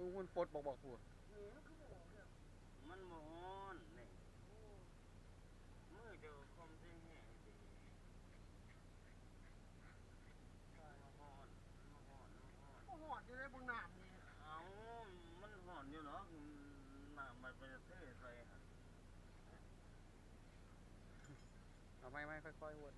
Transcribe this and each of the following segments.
ລຸງຮຸ່ນປົດບອກ ບອກຜູ້ ມັນບໍ່ຮ້ອນນີ້ ມືເຈົ້າຄອມເສັງແຮງເດ ມັນຮ້ອນ ມັນຮ້ອນ ມັນຮ້ອນ ມັນຮ້ອນຢູ່ເນາະ ນ້ຳມັນໄປເທໃສ່ຫັ້ນ ເອົາໄມ້ໆ ຄ່ອຍໆ ວົນ.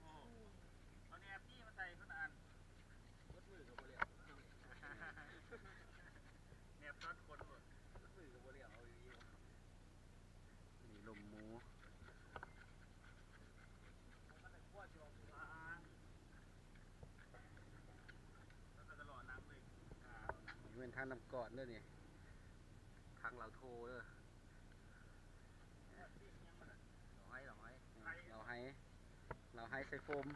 ເອົາແນບນີ້ມາໃສ່ຄົນລະອັນ ເບິດມື້ກໍບໍ່ແລ້ວ ແນບຊ້ອນຄົນໂລດ ເບິດມື້ກໍບໍ່ແລ້ວ ເອົາອີ່ຫຼີ ນີ້ລົມໝູ ນີ້ແມ່ນທາງນ້ຳກ້ອນເດີນີ້ ທາງລາວໂທເດີ ລາວໄຮ ລາວໄຮ ລາວໄຮ ລາວໄຮໃສ່ໂຟມ.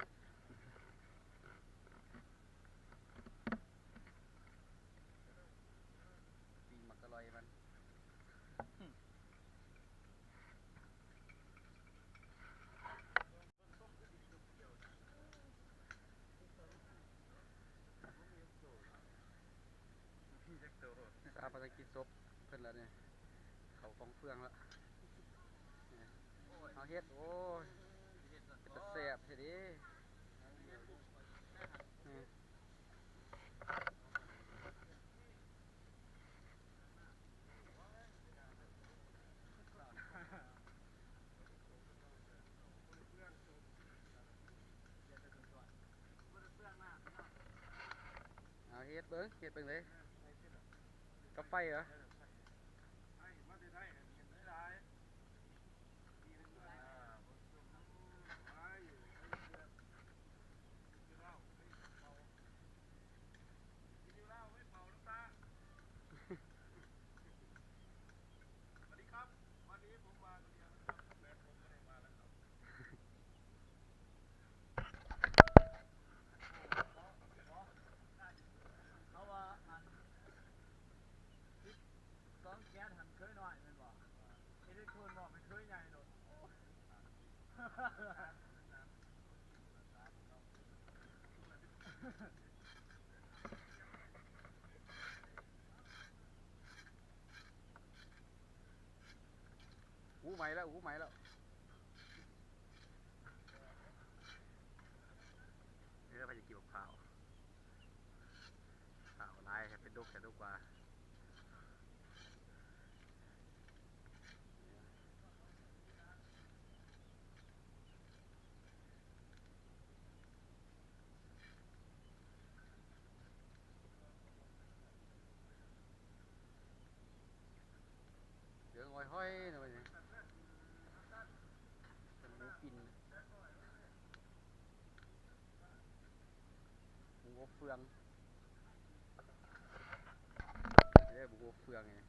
ປີ້ງໝາກກະລອຍມັນ ຊາປະນະກິດສົບເພິ່ນລະນີ້ ເຂົ້າກອງເຟືອງລະ ເຮົາເຮັດ ໂອ້ຍ ເປັນຕາແຊບແທ້ເດ. ເອົາເຮັດເບິ່ງ ເຮັດເບິ່ງເລີຍ ກັບໄຟເຫາະ. ເພາະວ່າອັນ ສອງແກັດຫັ້ນເຄີຍນ້ອຍແມ່ນບໍ່? ເອເລັກໂທນມອບໃຫ້ເຄີຍໃຫຍ່ໂລດ. ຫູໄໝແລ້ວ ຫູໄໝແລ້ວ. ເອີ ໃຜຈະກິນບັກພ້າວ? ພ້າວຫຼາຍ ເປັນດົກແທ້ດົກວ່າ. ເຫຼືອງຫອຍໆ ເນາະ ເປັນໝູປິ່ນ ໝູອົບເຟືອງ ເອີ ໝູອົບເຟືອງນີ້.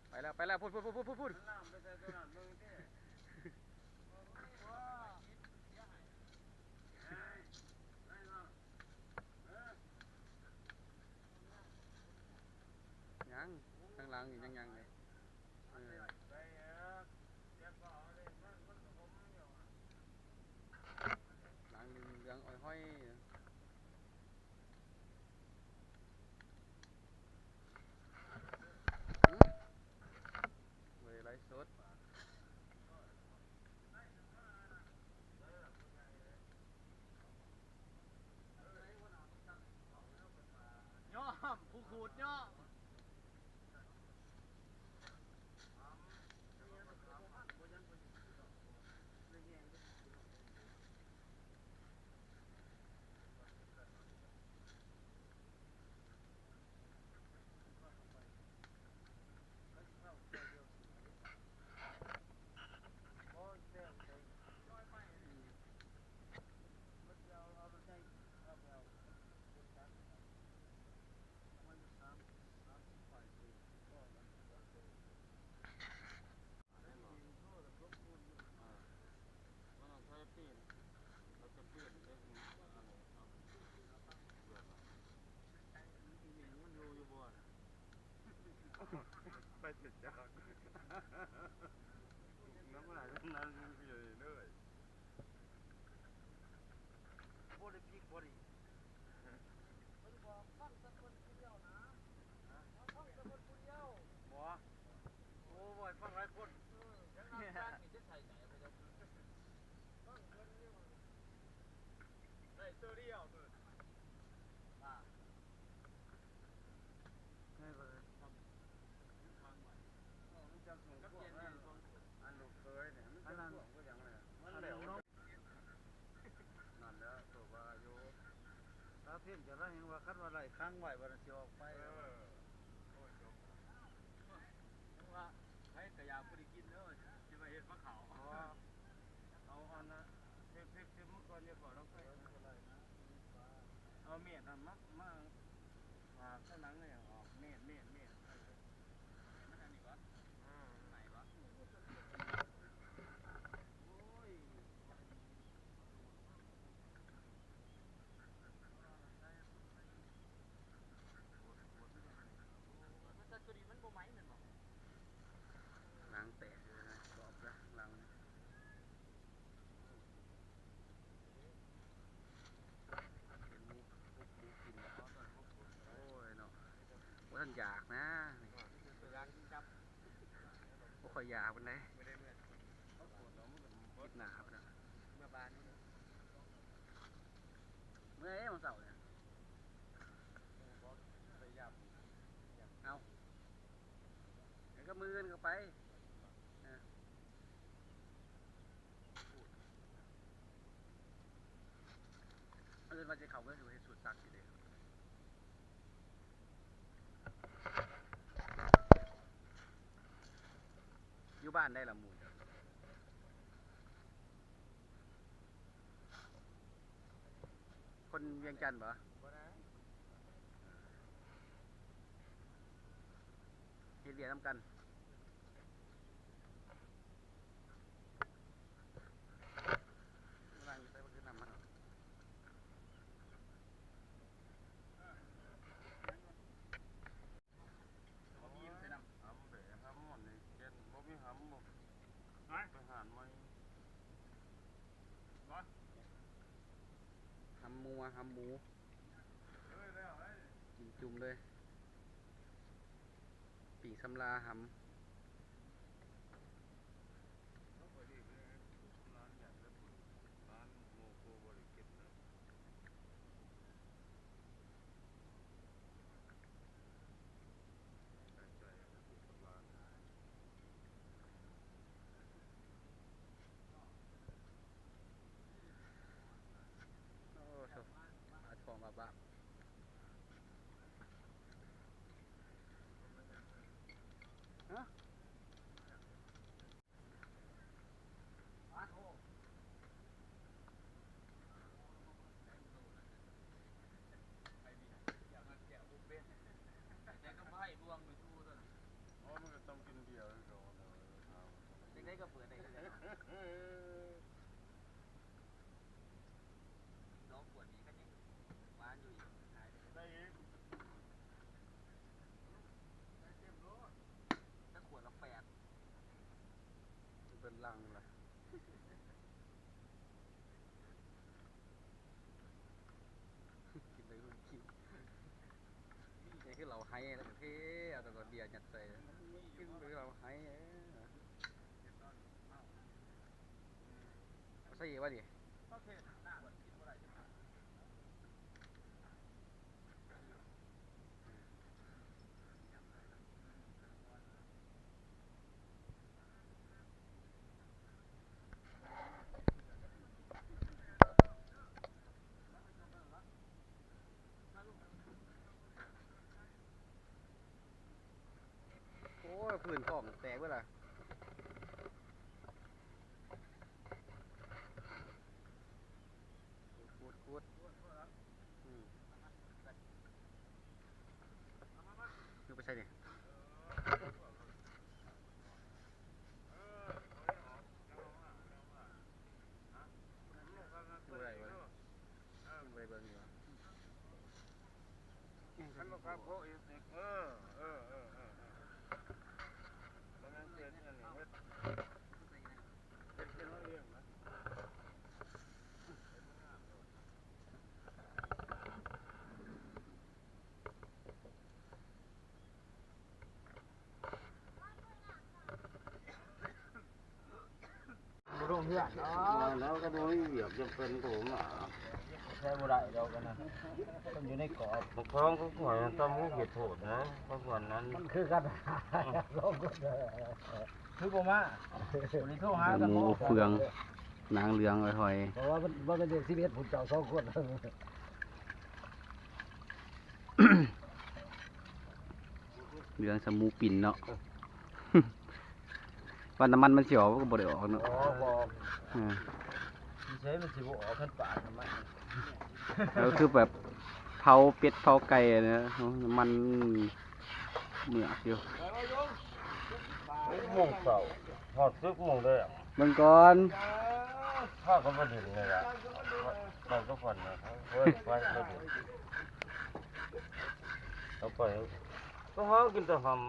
ໄປແລ້ວ ໄປແລ້ວ ພຸ້ນໆໆໆໆ. ຍັງ ທາງຫຼັງນີ້ຍັງໆຢູ່ ເອີ ຫຼັງເຫຼືອງຫອຍໆ. ຫື ຈັກ ນ້ຳລາຍນ້ຳນັ້ນຢູ່ເລີຍ ບໍ່ໄດ້ພິກບໍ່ດີ ເພິ່ນບອກຟັງແຕ່ເພິ່ນຜູ້ດຽວນະ ຟັງແຕ່ເພິ່ນຜູ້ດຽວ ບໍ່ ໂອ້ ບໍ່ໃຫ້ຟັງຫຼາຍຄົນ ເອີ ຈັ່ງນັ້ນ ຈາກນີ້ຈະໃສ່ໃຈ ໄດ້ໂຕດຽວ ເອີ ອັນລູກເຂີຍນີ້ມັນເປັນພວກຄືຫຍັງແຫຼະ ມັນແຫຼວ ນັ້ນແຫຼະ ຕົວວ່າຢູ່ ຖ້າເພງຈະໄດ້ຫຍັງວ່າ ຄັນວ່າໄດ້ຂັງໄວ້ ບັດນັ້ນຊິອອກໄປ ເອີ ໂອ້ຍ ຈົບ ວ່າໃຜກະຢາກບໍ່ໄດ້ກິນເດີ ຊິມາເຮັດມາເຂົ້າ ເອົາອັນນະ ເຮັດ ເຮັດ ເຮັດມັນກ່ອນ ຢ່າເຂົ້າລຳໄສ້ ເອີ ເອົາແມ່ນນັ້ນມາ ມາ ອ່າ ຂ້າງຫຼັງນີ້ອອກ ແມ່ນ ແມ່ນ ແມ່ນ ມັນອັນນີ້ບໍ່ ອືມ ມັນໃໝ່ບໍ່ ໂອ້ຍ ມັນສັດຕົວນີ້ມັນບໍ່ໄໝ້ແມ່ນບໍ່? ຫຼັງແຕກເລີຍນະ ກອບລະຫຼັງ ເຫັນໝູ ໝູກິນແລ້ວ ໂອ້ຍເນາະ ບໍ່ທັນຢາກນະ ບໍ່ຄ່ອຍຢາກປານໃດ ຄລິບໜ້າພຸ້ນນະ ເມື່ອບ້ານ ເມື່ອໃດ ມື້ເຊົ້ານີ້ ເອົ້າ ແລ້ວກໍມື້ອື່ນກໍໄປ ເອີ ອື່ນວ່າຊິເຂົ້າເມືອງ ຊິເຮັດສູດສັກຢູ່ເດ້ ຢູ່ບ້ານໃດລະໝູ່ເຈົ້າ? ຄົນວຽງຈັນບໍ່? ບໍ່ນະ ເຮັດວຽກນຳກັນ ກຳລັງໃສ່ບັກຄືນຳມັນ. ບໍ່ມີໃສ່ນ້ຳ ຫຳແຫຼະ ຫຳໝົດນີ້ ແກ່ນບໍ່ມີຫຳບໍ່ ໄປຫານໃໝ່ ຫຳໝູ ຫຳໝູ ກິນຈຸ່ມເລີຍ ປີ້ງສຳລາຫຳ. ໂອ້ ໂທ້ ປາທອງບາບາ. ອໍ ມັນກໍຕ້ອງກິນເບຍຄືເກົ່າ ຈັ່ງໃດກໍເປີດໄດ້ຄືກັນ. ລອງຂວດນີ້ຄັນຍັງຫວານຢູ່ອີກ ຂາຍໄດ້ ໄດ້ອີກ ໃສ່ເຕັມໂລດ ຈັກຂວດລະແປດ ເປັນລັງລະ ກິນໄດ້ເບິ່ງຄລິບ ນີ້ຄືເຫຼົ້າໄຮ ແລ້ວກໍເທ ເອົາແຕ່ເບຍຍັດໃສ່ ກິນຄືເຫຼົ້າໄຮ ເອີ. ເອົາໃສ່ອີກວະນີ້ ໂອ້ຍ ພື້ນທ້ອງແຕກເບິດລະ ຂູດໆ ອືມ ມັນໄປໃສນີ້ ບໍ່ໄດ້ເບິ່ງຢູ່ ຄັນບໍ່ກັບໂພະອີກ ເອີ ເອີ ເອີ ເອີ. ແລ້ວກໍບໍ່ມີວຽກຈຳເປັນໂຕມາ ໃຊ້ບໍ່ໄດ້ດອກອັນນັ້ນ ມັນຢູ່ໃນກອບ ບາງຄັ້ງກໍຂ້ອຍຕ້ອງຮູ້ເຫດໂທດນະ ເພາະວ່ານັ້ນ ມັນຄືກັນ ສອງຄົນ ຄືບໍ່ມາ ບໍ່ໄດ້ໂທຫາກັນ ໝູ່ເຟືອງ ນາງເຫຼືອງອ້ອຍຫອຍ ເພາະວ່າມັນ ມັນເປັນເດັກສິບເອັດຜູ້ເຈົ້າສອງຄົນ ເລື່ອງສະໝູປິ່ນເນາະ ວ່ານ້ຳມັນມັນຊິອອກ ມັນກໍບໍ່ໄດ້ອອກເນາະ ບໍ່ ບໍ່ອອກ ເອີ ໃສມັນຊິບໍ່ອອກຄັນປາດນ້ຳມັນ ກໍຄືແບບເຜົາເປັດເຜົາໄກ່ນະ ນ້ຳມັນເມືອກຢູ່ ຫົກໂມງເຊົ້າ ຮອດສິບໂມງແລງ ເບິ່ງກ່ອນ ພາກັນມາຫຼິ້ນນີ້ລະ ໄປກັບເພິ່ນນະ ເອີ ໄປມາຫຼິ້ນ ເອົາໄປ ກໍຫາກິນແຕ່ຫຳ.